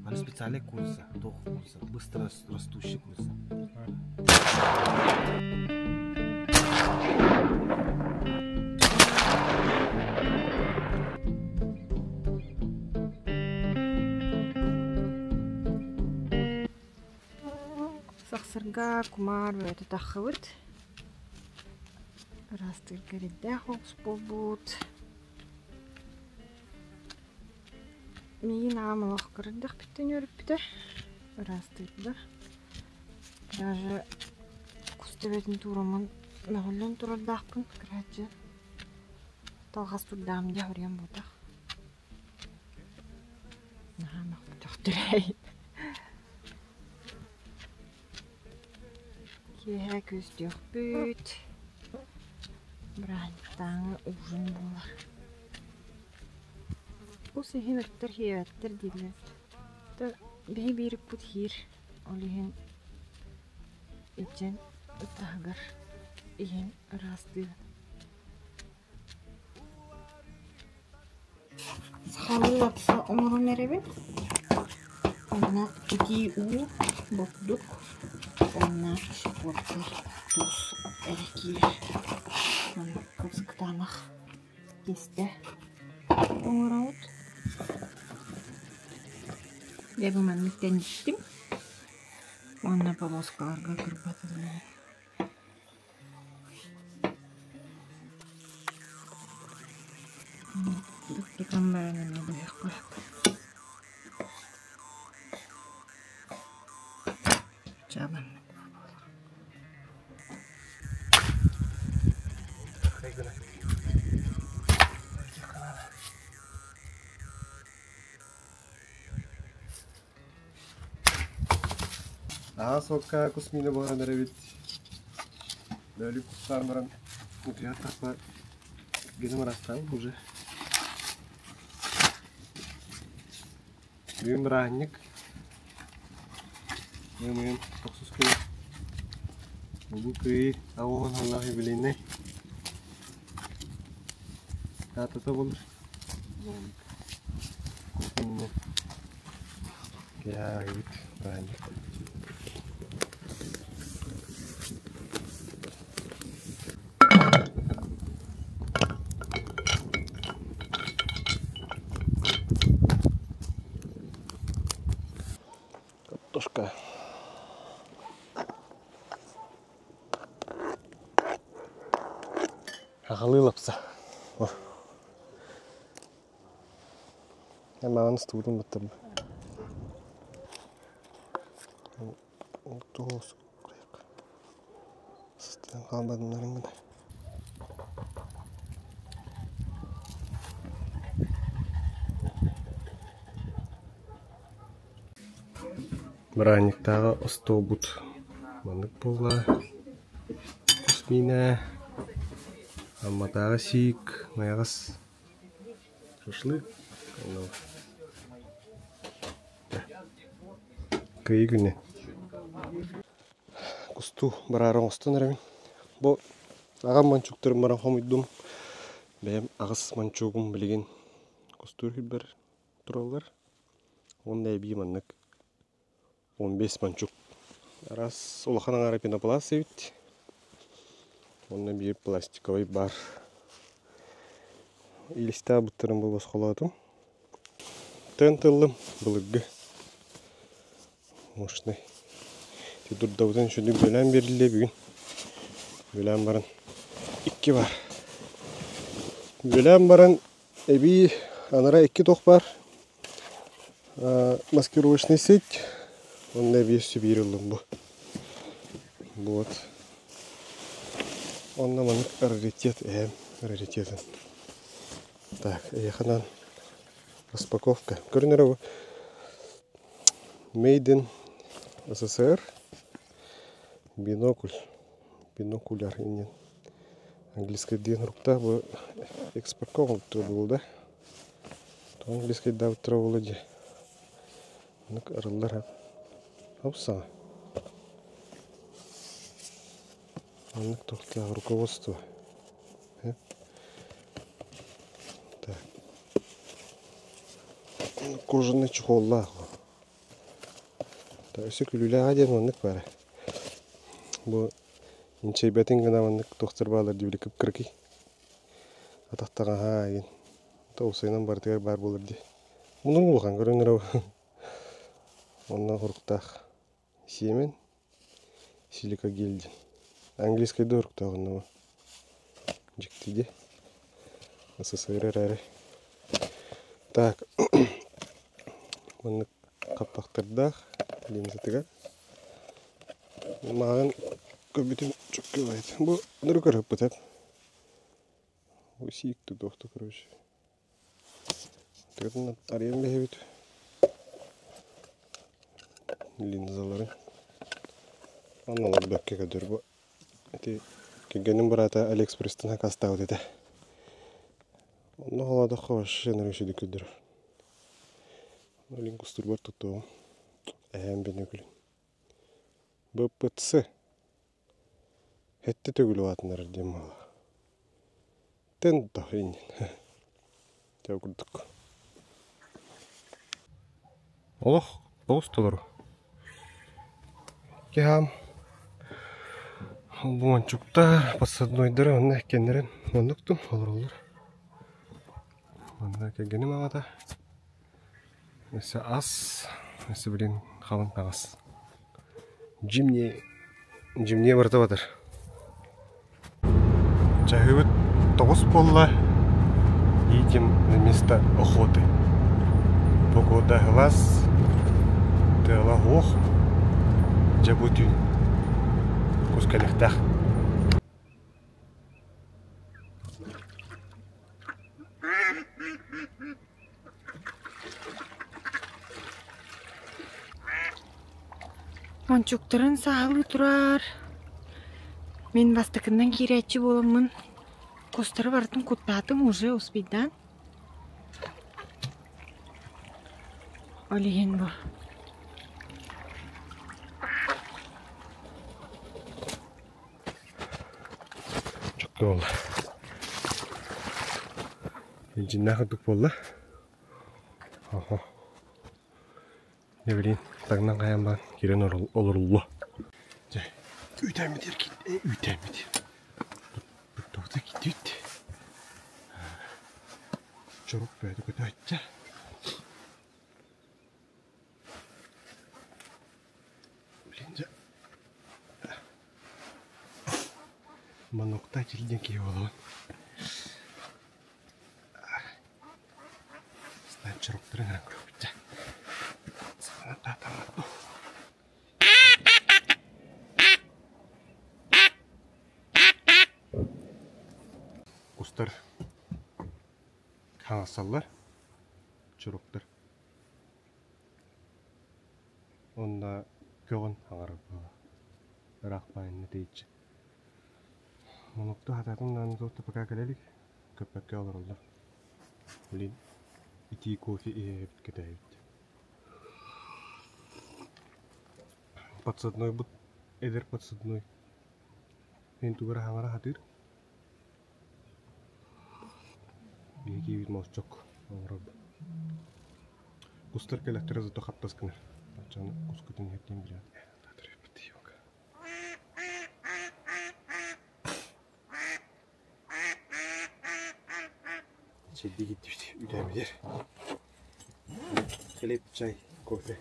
Аны специальная курица, туох курица, быстро растущая курица. Сахсырга кумаар бөҕөтө таххыбыт. Ыраастыырга эрэйдээх оҕус буолбут. Миигин аҕам олох кырырдахпыттан үөрүппүтэ. Ыраастыырга. Даже кус төбөтүн туураммын мөҕүллэн турардаахпын кырааччы. Талҕас турдаҕым дьэ хоруйан буотах. Наһаа мөхпөтөхтөрөй. Киэһэ күөстүөхпүт. Бырааһынньыктааҥы ужин буолар. Кус иһин ыттар хиэбэттэр дииллэр. Биһи биир ыппыт хиир. Ол иһин илдьэн ыт таһыгар иһин ыраастыыбын. Сахалыы лапса оҥорон эрэбин. Онно итии уу, бурдук уонна щепотка туус эрэ киирэр. Маннык кытаанах тиэстэ оҥоробут. Дьэ бу маннык тэнниттим уонна полоскаларга кырбатыллар. Тутан баран эмиэ быһыахха сөп. Чаабаннык буолар. Аҕа суокка кус миинэ буһаран эрэбит. Бөлүк кустаан баран утуйар тахса гиним арастаабыт уже. Бүгүн бырааһынньык. Ыам тохсус күн. Улуу Кыайыы аҕыс уон сыллаах юбилейнай. Даатата буолар. Киэһэ бырааһынньык. Картошка. Аҕалыы лапса. Маҕан устубутун баттарда. Туос Сыстыан хаалбатыннарын гына. Бырааһынньыктааҕы остуолбут маннык буолла. Кус миинэ, Амматааҕы сиик, майаҕас шашлык. Кыайыы күнэ. Кустуу бараары оҥостон эрэбин. Бу аҕам мончууктарын баран хомуйдум. Бэйэм аҕыс мончуугум билигин кустуур сирбэр тураллар. Уонна эбии маннык 15 мончуук. Араас улахан аҥаара пенопласт эбит. Уонна биир пластиковай бар. Илистээх буттарын бу босхолоотум. Тэн тыллым былыргы мощный. Дурдабытын сүннүк бүөлээн биэриллиэ бүгүн. Бүөлээн баран икки бар. Бүөлээн баран эбии анара икки туох бар. Маскировочный сеть. Онно эбии өссө биир ыллым бу. Вот. Онно маннык раритет эһэм раритетын. Так, эйиэхэ распаковка. Көрүнэр бу Made in СССР бинокль бинокуляр иннин английскай диэн руктаах бу экспортка оҥорбуттара буолуо да английскайдаабыттара буолуо дии оннук арыллар хап саҥа оннук туохтаах руководство так кожаный чехоллаах. Өссө күлүүлээҕэ диэн маннык баара. Бу инчэйбэтин гына маннык туохтар бааллар дии били кып-кыракый. Атах таҥаһа игин. Тоҕусайынан барытыгар баар буолар дии. Мунун улахан көрөн эрэ Онно хуруктаах сиэмэн силикагель диэн. Английскайда хуруктаах онно дьикти дии. СССР эрээри. Так маннык хаппахтардаах линзатыгар. Мааҕын көрбүтүм чөккө баайт. Бу ныры көрөппүт Сиик тутуохта короче. Арыйан бэһэбит линзалары. Онно бэккэ көдөр бу. Ити кэргэним быраата Алиэкспресстэн сакаастаабыт этэ. Онно холоодоххо вообще нөрүсүдүк көрдөрөр. Олин кустурбар туттуом. Эһээм бинөкүлүн. БПЦ Сэттэ төгүл улаатыннарар диэн буолла. Тен да иннин. Дьэ курдук. Олох тоҕус толору. Киһам Буманчуктар, подсаднойдары онно эккеннэрин оннуктум олороллор. Манна кэргэним аҕата. Өссө ас, өссө билин халыҥ таҥас. Дьимне, дьимне барыта батар. Чаһыыбыт тоҕус буолла. Едем на место охоты. Погода ылаас, тыала суох. Дьэ бу түүн кус кэлиэхтээх. Мончуктарын сааһылыы турар. Мин бастакыннан киирээччи буоламмын кустары барытын куттаатым уже успейдаан. Ол иһин бу. Чөккө буолла. Дьиннээх курдук буолла. Оһо. Дьэ билигин таҥнан хайан баран киирэн олоруллуо. Дьэ, үүтээммитигэр үүтээммит. Туттубута киирдибит. Чорук бөөтө көтөөччө. Блин, дьэ. Манокта килден киһи буолабын. Снайпероктары гынан көрөбүт дьэ. Саҥа таатаммат Кустар хаҥасаллар, чуруктар. Уонна көҕөн хаҥарар буолла. Ыраах баайынна тэйиччи. Монукту хатаатын даҕаны туох да пока кэлэ илик, көппөккө олороллор. Блин, итии кофе иһээбит кэтээбит. Подсаднойбут, эдэр подсадной. Мин тугу эрэ хаҥара сатыыр. Биһиги киһибит мосчок оҥорорбут. Кустар кэлэхтэрэ зато хаптас гынар. Оччону кускутун иһэрдиэн билэҕит. Чэйдии киттибит үлэбитигэр. Хлеб, чай, кофе.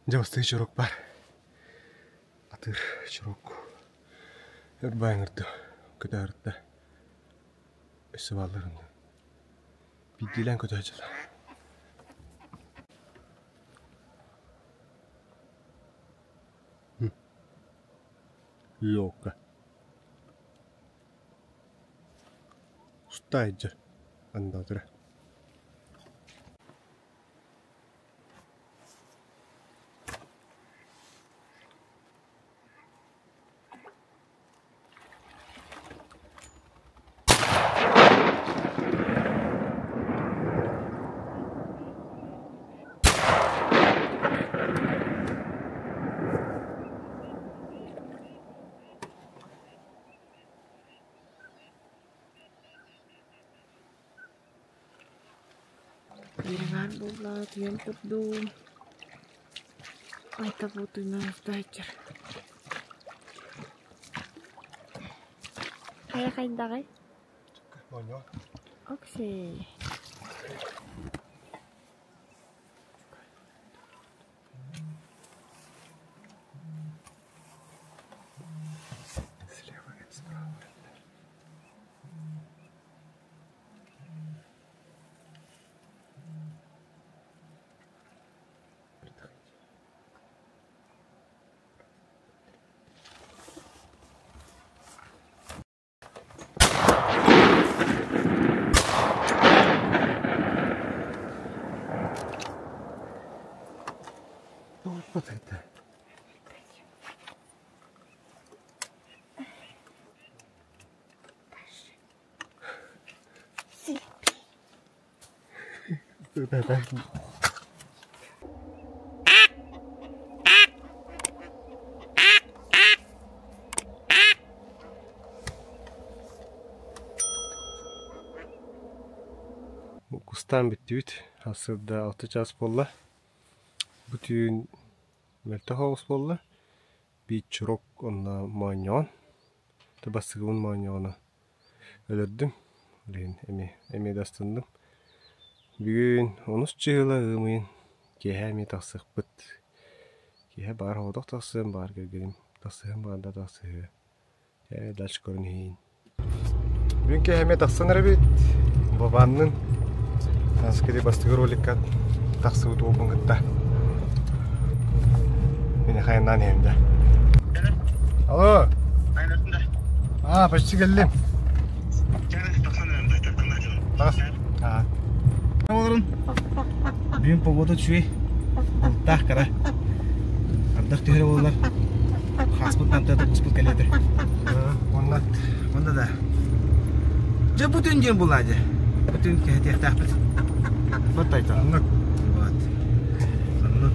Дьэ бастакы чурок баар. Атыыр чурок. Өр баайыҥырды көтөөрүттэ. Өссө бааллар онно. Биирдиилээн көтөөччүлэр. Лёка. Устайдьа андатыра. Биир буолла, түйэн турдум. Айта буутуйнан устааччар. Хайа хайдаҕай? Оксей. Слева и справа. Вот это. Кустаан бүттүбүт. Сарсыарда алта чаас буолла. Бу түүн мөлтөх оҕус буолла. Биир чурок онно моонньоҕон. Бастыгыбын моонньоҕону өлөрдүм. Билигин эмиэ эмиэ да астынным. Бүгүн онус чыһыла ыам ыйын киэһэ эмиэ тахсыахпыт. Киэһэ баар оҕотох тахсыам, баар кэргэним тахсыһыам баҕарда тахсыһыа. Ээ дальше көрөн иһиин. Бүгүн киэһэ эмиэ тахсан эрэбит. Бабааннын Наскери бастакы роликка тахсыбыт уолбун кытта. Мин хайаннаан иһэм да. Алло. А, почти кэллим. Тахс. Олорун. Бүгүн погода үчүгэй. Бултаах кара. Ардах түһэрэ буоллар. Хааспыт намтата куспут кэлиэтэ. Онно Онно да. Дьэ бу түн диэн булаа дьэ. Бу түн кэһэтиэхтээхпит. Вот айта. Оннук. Вот. Оннук.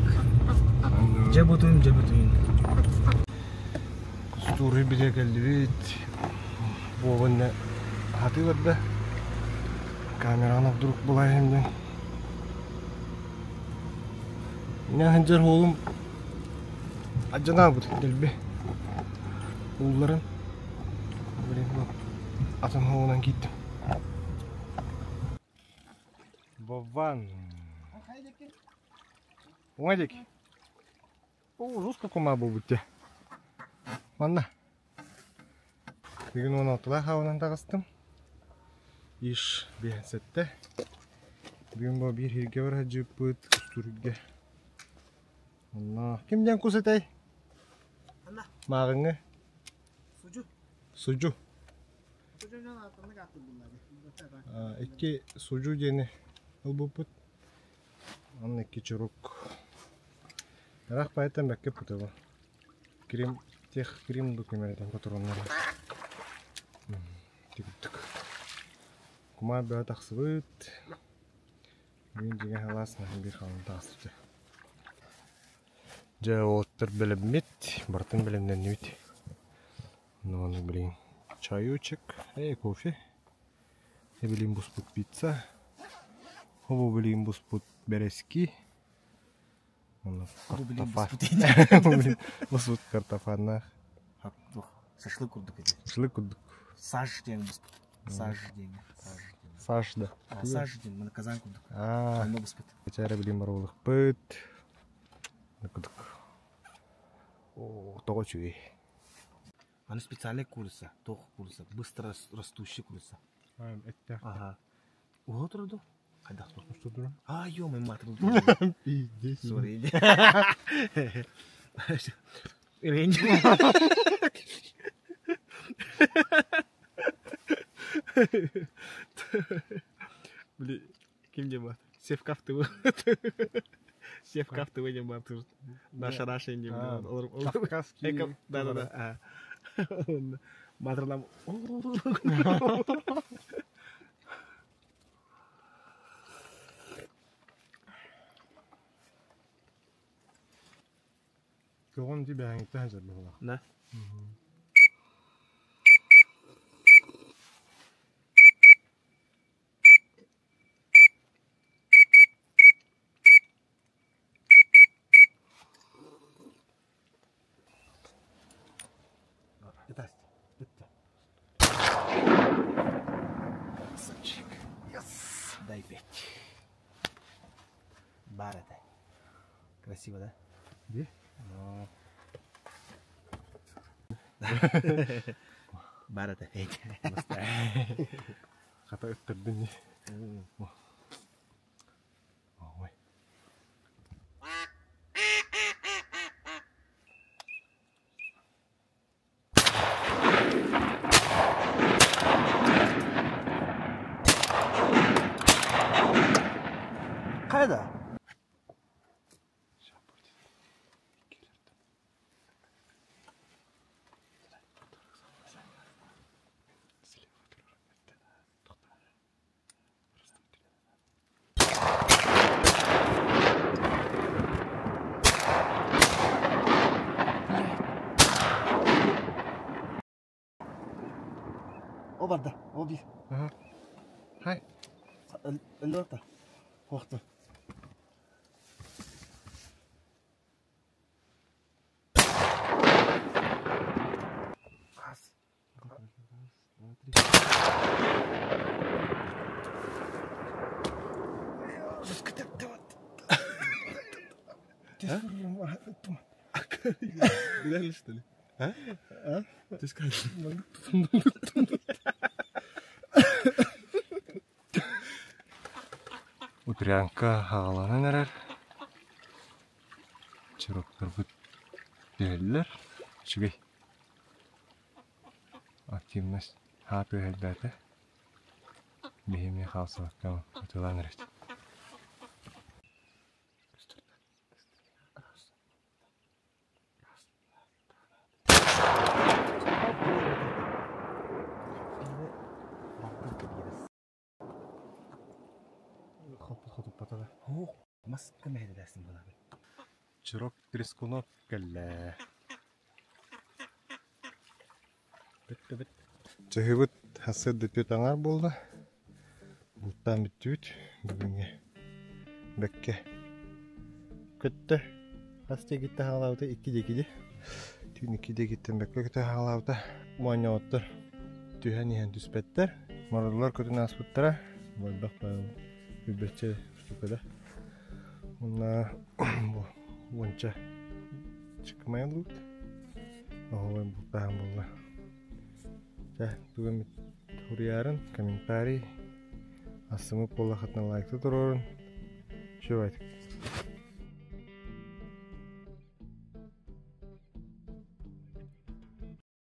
Дьэ бу түн, дьэ бу түн. Кустууруй билэ кэллибит. Буолунна хатыы барда. Камераны вдруг булайым диэн. Меня ханжар уолум адьанаабыт дэлби. Уулларын. Блин, атын хоһунан киирдим. Вован. Уҥа диэки. Оо, жестко кумаа буолбут дии. Манна. Бүгүн уон алтылаах аҕынан таҕыстым. Иш биэһэн сэттэ. Бүгүн бу биир иһиргэ бар сылдьыбыппыт, кустуургэ. Онно ким диэн кус этэй? Мааҕыҥҥы? Судьу. Судьу. Икки судьу диэни ылбыппыт. Онно икки чурук. Ыраах баайыттан бэккэ путаба. Крем, тех крем документын патроннара. Тигиттик. Кумаар бөҕө тахсыбыт. Бүгүн дьиҥэ халаас наһаа биир халыҥ таҕыстыбыт. Дьэ уолаттар бэлэммит, барытын бэлэмнэннибит. Ну, блин, чаечек, кофе. Эбилин буспут пицца. Хобу билигин буспут бэрэски. Картофан. Буспут картофаннаах. Шашлык курдук эти. Шашлык курдук. Саж диэн буспут. Саж диэн. Саж да. Саж диэн, маны казан курдук. Онно буспут. Чара билим барылыкпыт. Курдук. О, тоҕо үчүгэй. Аны специальная курица, туох курица, быстро растущая курица. Эттээх. Ага. Уһа турду? Хайдах тур? Что турар? А, ё-моё, мат был. Пиздец. Сори. Рейн. Били ким диэн баар? Севкав ТВ. Севкав ТВ диэн баар. Наша Раша диэн баар. Кавказский. Да, да, да. Матырлам. Көҕүн ити бэһэҥиттэн сылдьар быһыылаах. Да. Красавчик. Yes. Дай пять. Бар это. Красиво, да? Где? Бар это. Хата ыттырдын дии. Ой. Хайда? О барда, о бир. Хай. Өллөртө. Хуохту. Раз. Раз, два, три. Реально, что ли? А? А? Ты скажешь. Утрянка хааланан эрэр. Чироктарбыт түһэллэр. Үчүгэй. Активность хаа түһэлбээтэ. Биһи эмиэ хаалсыбакка ытылаан эрэт. Хотуппатаҕа. Маска мэһэйдээсин буолабын. Чирок Трескунов кэллэ. Бүттүбүт. Чаһыыбыт сарсыарда түөрт аҥаар буолла. Бултаан бүттүбүт. Бүгүҥҥэ бэккэ көттө. Хас диэкиттэн хаалаабыта? Икки диэки дии. Түүн икки диэкиттэн бэккэ көтө хаалаабыта. Моонньоҕоттор түһэн иһэн түспэттэр. Мороллор көтөн ааспыттара. Элбэх билбэччэ штукада. Уонна бу уонча чыкмайа луут. Оһолой бултааһын буолла. Чэ, тугу эмит суруйаарын, комментарий, астыммыт буоллаххытына лайкта туруорун. Үчүгэй.